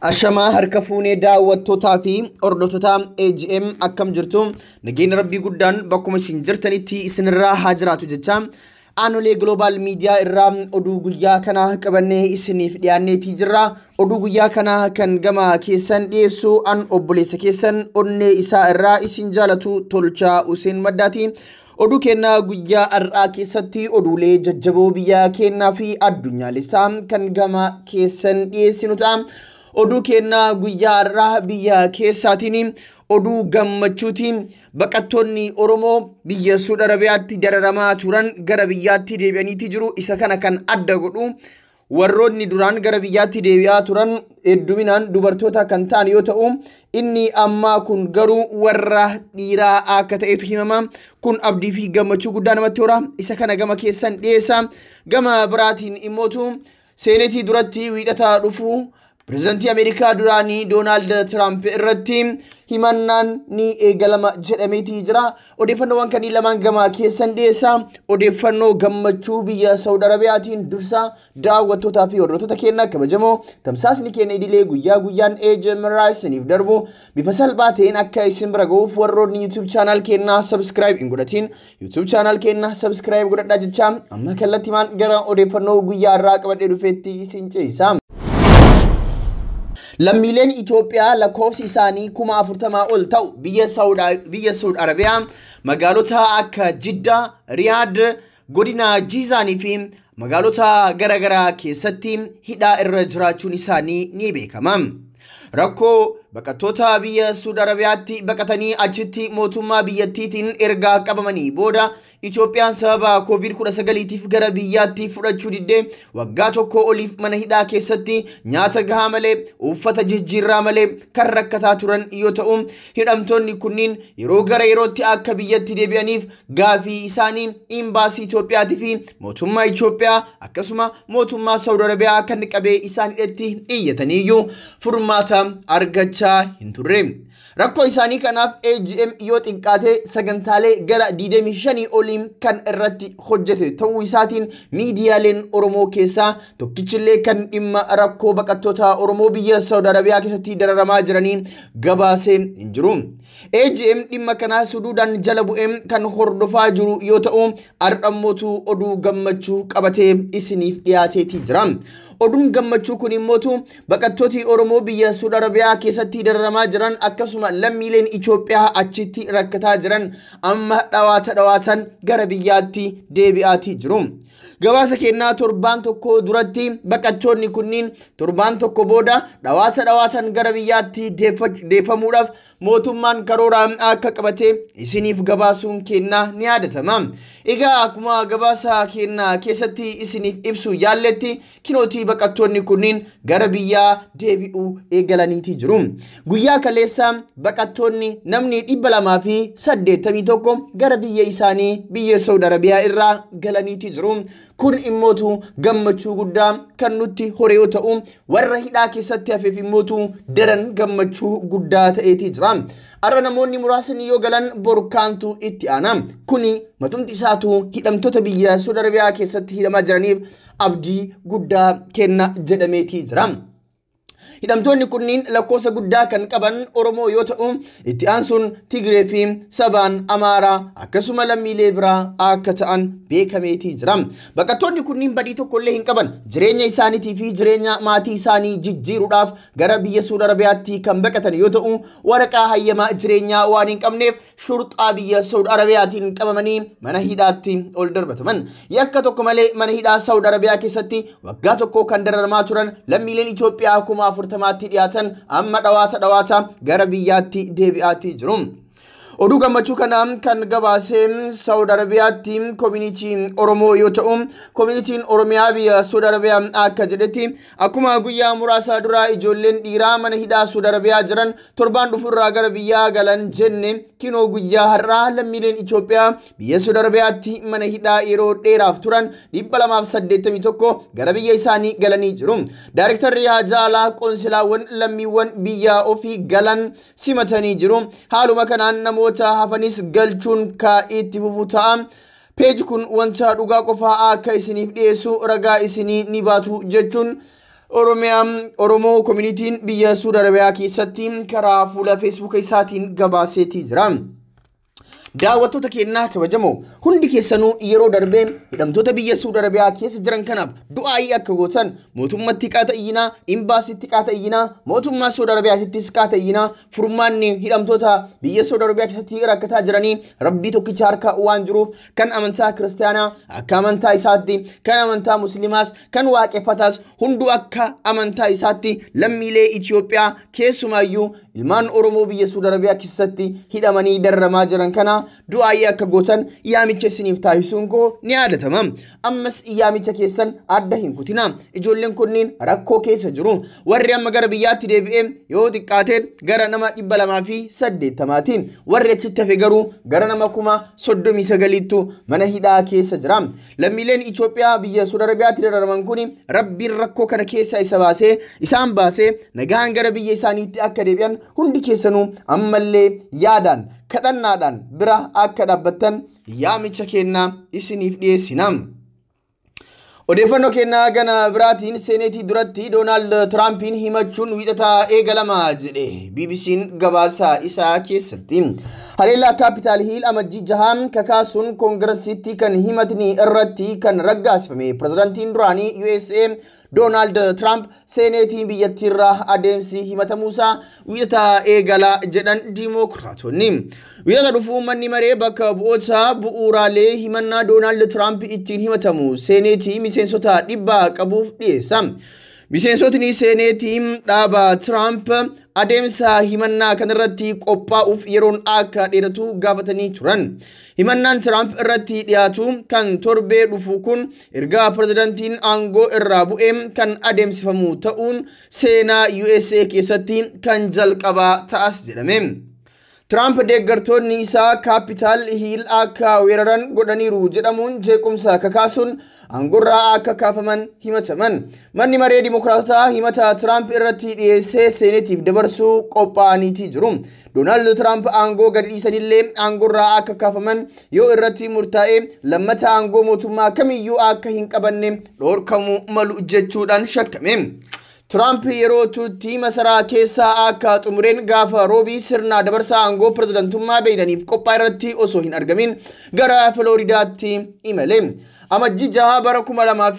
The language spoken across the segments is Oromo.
Ashamaa harka fuunee daawwattootaa fi hordoftoota AGM akkam jirtu? Nageenya rabbii guddaan bakkuma isin jirtanitti isinirraa haa jiraatu jecha Aanolee Global Media irraa oduu guyyaa kanaa qabannee isiniif dhiyaanneetii jirra. Oduu guyyaa kanaa kan gama keessan dhiyeessu an obboleessa keessan onnee isaa irraa isin jaalatu Tolchaa Hussein Maddaati. Oduu kennaa guyyaa har'aa keessatti oduulee jajjaboo biyya kennaa fi addunyaalessaa kan gama keessan dhiyeessinu ta'a. Oduu kennaa guyyaa har'aa biyya keessaatiin oduu gammachuutiin baqattoonni Oromoo biyya Suudi Arabiyaatti dararamaa turan gara biyyaatti deebi'aniiti jiru. Isa kana kan adda godhu warroonni duraan gara biyyaatti deebi'aa turan hedduminaan dubartoota kan ta'an yoo ta'u, inni ammaa kun garuu warra dhiiraa akka ta'etu himama. Kun abdii fi gammachuu guddaa namatti hora. Isa kana gama keessan dhiyeessa. Gama biraatiin immootu seenetii duratti wiixataa dhufu Pireezidantii Ameerikaa duraanii Doonaald Tiraamp irratti himannaan ni eegalama jedhameetii jira. Odeeffannoowwan kanneen lamaan gama keessan dhiyeessa. Odeeffannoo gammachuu biyya Saawud Arabiyaatiin dursa daawwattootaa fi hordoftoota keenya kabajamoo tamsaasni keenya idilee guyyaa guyyaan AGM irraa isiniif darbu bifa salphaa ta'een akka isin bira gahuuf warroonni YouTube channel keenyaa subscribe hin godhatiin YouTube channel keenya subscribe godhadhaa jecha amma kallattiimaan gara odeeffannoo guyyaa irraa qabadhee dhufeetti isin ce'isa. Lammiileen Itoophiyaa lakkoofsi isaanii 40,000 ol ta'u biyya Saawud Arabiyaa magaalota akka Jiddaa, Riyaad, godina Jiizaanii fi magaalota garaagaraa keessatti hidhaa irra jiraachuun isaanii ni beekama. Rakkoo baqattoota biyya Saawud Arabiyaatti baqatanii achitti mootummaa biyyattiitiin ergaa qabamanii booda Itoophiyaan sababa COVID-19tiif gara biyyaatti fudhachuu diddee waggaa tokko oliif mana hidhaa keessatti nyaata gahaa malee uffata jijjiirraa malee kan rakkataa turan yoo ta'u, hidhamtoonni kunniin yeroo gara yerootti akka biyyatti deebi'aniif gaafii isaanii imbaasii Itoophiyaatii fi mootummaa Itoophiyaa akkasuma mootummaa Saawud Arabiyaa kan qabee isaan hidhetti iyyataniiyyuu furmaata argachaa hin turre. Rakkoo isaanii kanaaf AGM yoo xiqqaate sagantaalee gara 25 oliin kan irratti hojjete ta'uu isaatiin miidiyaaleen Oromoo keessaa tokkichillee kan dhimma rakkoo baqattoota Oromoo biyya Saawud Arabiyaa keessatti dararamaa jiranii gabaasee hin jiru. AGM dhimma kanaa suduudhaan jala bu'ee kan hordofaa jiru yoo ta'u, har'ammootu oduu gammachuu qabatee isiniif dhiyaateetii jira. Oduun gammachuu kun immootu baqattooti Oromoo biyya Saawud Arabiyaa keessatti dararamaa jiran akkasuma lammiileen Itoophiyaa achitti rakkataa jiran amma dhawaata dhawaatan gara biyyaatti deebi'aatii jiru. Gabaasa kennaa torbaan tokko duratti baqattoonni kunniin torbaan tokko booda dhawaata dhawaatan gara biyyaatti deeffamuudhaaf mootummaan karoora akka qabate isiniif gabaasuun kennaa ni yaadatama. Egaa akkuma gabaasa kennaa keessatti isiniif ibsu yaalletti kinootii baqattoonni kunniin gara biyyaa deebi'uu eegalaniitii jiru. Guyyaa kaleessa baqattoonni namni 281 gara biyya isaanii biyya Saawud Arabiyaa irraa galaniitii jiru. Kun immootu gammachuu guddaa kan nutti hore yoo ta'u, warra hidhaa keessatti hafeef immootu daran gammachuu guddaa ta'eetii jira. Arra namoonni muraasni yoo galan borkaantu itti aana. Kuni matumti isaatu hidhamtoota biyya Saawud Arabiyaa keessatti hidhamaa jiraniif abdii guddaa kenna jedhameetii jira. Hidhamtoonni kunniin lakkoofsa guddaa kan qaban Oromoo yoo ta'u, itti aansuun Tigree fi sabaan Amaaraa akkasuma lammiilee biraa akka ta'an beekameetii jira. Baqattoonni kunniin badii tokkollee hin qaban. Jireenya isaaniitii fi jireenya maatii isaanii jijjiiruudhaaf gara biyya Saawud Arabiyaatti kan baqatan yoo ta'u, waraqaa hayyamaa jireenyaa waan hin qabneef shurxaa biyya Saawud Arabiyaatiin qabamanii mana hidhaatti ol darbataman. Yakka tokko malee mana hidhaa Saawud Arabiyaa keessatti waggaa tokko kan dararamaa turan lammiileen Itoophiyaa 40,000tti dhiyaatan amma dhawaata dhawaata gara biyyaatti deebi'aatii jiru. Oduu gammachuu kana kan gabaase Saawud Arabiyaatti koominitiin Oromoo yoo ta'u, koominitiin Oromiyaa biyya Saawud Arabiyaa akka jedhetti akkuma guyyaa muraasa duraa ijoolleen dhiiraa mana hidhaa Saawud Arabiyaa jiran torbaan dhufu irraa gara biyyaa galan jenne kinoo guyyaa har'aa lammiileen Itoophiyaa biyya Saawud Arabiyaatti mana hidhaa yeroo dheeraaf turan 281 gara biyya isaanii galanii jiru. Daarektarri Haajaalaa qoonsilaawwan lammiiwwan biyya ofii galan simatanii jiru. Haaluma kanaan namoota hafanis galchuun ka itti fufu ta'a. Peeji kun wanta dhugaa qofaa akka isiniif dhiyeessu ragaa isinii ni baatu jechuun Oromiyaa Oromoo Koominitiin biyya Suud Arabiyaa keessatti karaa fuula Feesbuuka isaatiin gabaaseetii jira. Daawwattoota keenyaa kabajamoo, hundi keessanuu yeroo darbee hidhamtoota biyya Suud Arabiyaa keessa jiran kanaaf du'aayii akka gootan mootummatti qaata iyyinaa, imbaasitti qaata iyyinaa, mootummaa Suud Arabiyaatittis qaata iyyinaa. Furmaanni hidhamtoota biyya Suud Arabiyaa keessatti rakkataa jiranii Rabbii tokkicha harka waan jiruuf, kan amantaa kiristaanaa akka amantaa isaatti, kan amantaa musliimaas kan waaqeffataas hunduu akka amantaa isaatti lammiilee Itoophiyaa, keessumaayyuu ilmaan Oromoo biyya Suud Arabiyaa keessatti hidhamanii dararamaa jiran kana du'aayii akka gootan yaamicha isiniif taasisuun koo ni yaadatama. Ammas yaamicha keessan adda hin kutinaa. Ijoolleen kunneen rakkoo keessa jiru. Warri amma gara biyyaatti deebi'ee yoo xiqqaate gara nama 280ti. Warri achitti hafe garuu gara nama 39,000ttu mana hidhaa keessa jira. Lammiileen Itoophiyaa biyya Suud Arabiyaatti dararaman kun Rabbiin rakkoo kana keessa isa baasee isaan baasee nagaan gara biyya isaaniitti akka deebi'an hundi keessanuu ammallee yaadaan kadhannaadhaan bira akka dhaabbattan yaamicha kennaa isiniif dhiyeessina. Odeeffannoo kennaa gana biraatiin, seeneetii duratti Doonaald Tiraampiin himachuun wiixataa eegalama jedhe BBC'n gabaasa isaa keessatti. Haleellaa Kaapitaal Hiil Amajjii 6 kakaasuun koongiresitti kan himatni irratti kan raggaasifame pirezidaantiin duraanii USA Doonaald Tiraamp seeneetiin biyyattiirraa adeemsi himatamuusaa wiixataa eegala jedhan Dimookiraatonni. Wiixata dhufuu manni maree bakka bu'oota bu'uuraalee himannaa Doonaald Tiraamp ittiin himatamu seeneetii miseensota 100 qabuuf dhiyeessa. Miseensotni seeneetii dhaaba Tiraamp adeemsa himannaa kanarratti qophaa'uuf yeroon akka dheeratu gaafatanii turan. Himannaan Tiraamp irratti dhiyaatu kan torbee dhufu kun erga pirezidaantiin aangoo irraa bu'ee kan adeemsifamu ta'uun seenaa USA keessatti kan jalqabaa ta'as jedhame. Tiraamp deeggartoonni isaa Kaapitaal Hiil akka weeraran godhaniiru jedhamuun jeequmsa kakaasuun aangorraa akka kaafaman himataman. Manni maree Dimookiraatotaa himata Tiraamp irratti dhiyeessee seenetiif dabarsuu qophaa'aniitii jiru. Doonaald Tiraamp aangoo gadi dhiisanillee aangorraa akka kaafaman yoo irratti murtaa'e lammata aangoo mootummaa kamiyyuu akka hin qabanne dhorkamuu malu jechuudhaan shakkame. Tiraamp yeroo turtii masaraa keessaa akka xumureen gaafa roobii sirna dabarsa aangoo pirezidantummaa Baayidaniif qophaa irratti osoo hin argamin gara Filooridaatti imale. Amajjii 6 bara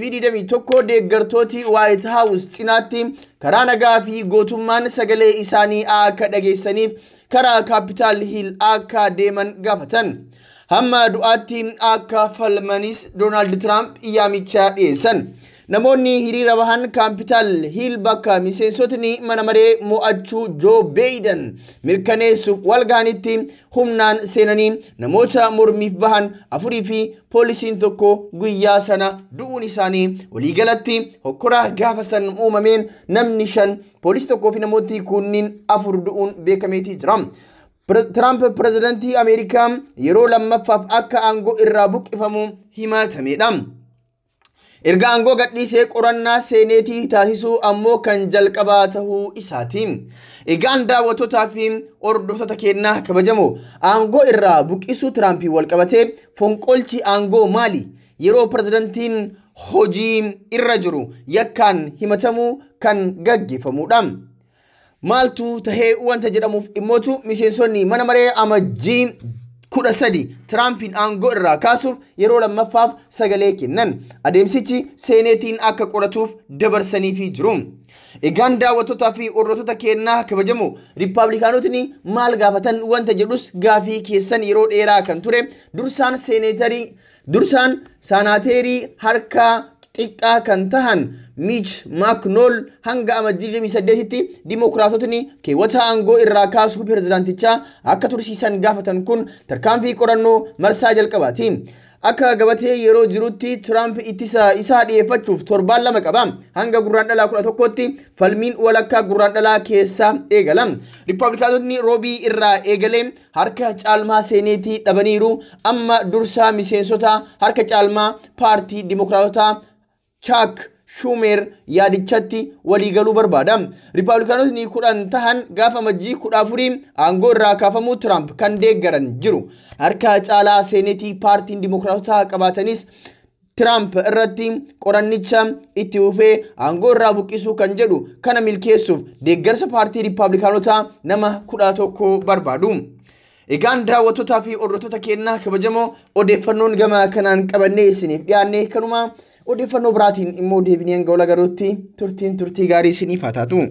2021 deeggartooti Waayit Haawus cinaatti karaa nagaa fi gootummaan sagalee isaanii akka dhageessaniif karaa Kaapitaal Hiil akka deeman gaafatan. Hamma du'aatti akka falmanis Doonaald Tiraamp yaamicha dhiyeessan. Namoonni hiriira bahan Kaapitaal Hiil bakka miseensotni mana maree mo'achuu Joo Baayiden mirkaneessuuf wal ga'anitti humnaan seenanii namoota mormiif bahan 4 fi poolisiin 1 guyyaa sana du'uun isaanii, waliigalatti hokkora gaafa san uumameen namni 5, poolisii 1 fi namooti kunniin 4 du'uun beekameetii jira. Tiraamp pirezidantii Ameerikaa yeroo lammaffaaf akka aangoo irraa buqqifamu himatamedha. Erga aangoo gadhiisee qorannaa seeneetii taasisuu ammoo kan jalqabaa ta'uu isaati. Egaan daawwattootaa fi hordoftoota keenyaa kabajamoo, aangoo irraa buqqisuu Tiraampii wal qabatee fonqolchi aangoo maali? Yeroo pirezidantiin hojii irra jiru yakkaan himatamuu kan gaggeeffamudha. Maaltu tahee wanta jedhamuuf dhimmootu miseensonni mana maree Amajjii 13 Tiraampiin aangoo irraa kaasuuf yeroo lammaffaaf sagalee kennan. Adeemsichi seeneetiin akka qoratuuf dabarsaniifii jiru. Egaan daawwattootaa fi hordoftoota keenyaa kabajamoo, Riippaabilikaanotni maal gaafatan wanta jedhus gaafii keessan yeroo dheeraa kan ture. Dursaan seeneetarii, dursaan saanaateerii harka xiqqaa kan tahan Mitch McConnell hanga Amajjii 28tti Dimookiraatotni keewwata aangoo irraa kaasuu pirezidaantichaa akka tursiisan gaafatan. Kun tarkaanfii qorannoo marsaa jalqabaati. Akka gabatee yeroo jirutti Tiraamp ittisa isaa dhiyeeffachuuf torbaan 2 qaba. Hanga Gurraandhalaa 11tti falmiin walakkaa Gurraandhalaa keessa eegala. Riippaabilikaanotni roobii irraa eegalee harka caalmaa seeneetii dhabaniiru. Amma dursaa miseensota harka caalmaa paartii Dimookiraatotaa Chuck Schumer yaadichatti waliigaluu barbaada. Riippaabilikaanotni 10 tahan gaafa Amajjii 14 aangoo irraa kaafamuu Tiraamp kan deeggaran jiru. Harka caalaa seenetii paartiin Dimookiraatotaa qabaatanis Tiraamp irratti qorannicha itti fufee aangoo irraa buqqisuu kan jedhu kana milkeessuuf deeggarsa paartii Riippaabilikaanotaa nama 11 barbaadu. Egaan daawwattootaa fi hordoftoota keenyaa kabajamoo, odeeffannoon gama kanaan qabannee isiniif dhiyaanne kanuma. Odeeffannoo biraatiin immoo deebinee hanga wal agaruutti turtiin turtii gaarii isiniif haa taatu.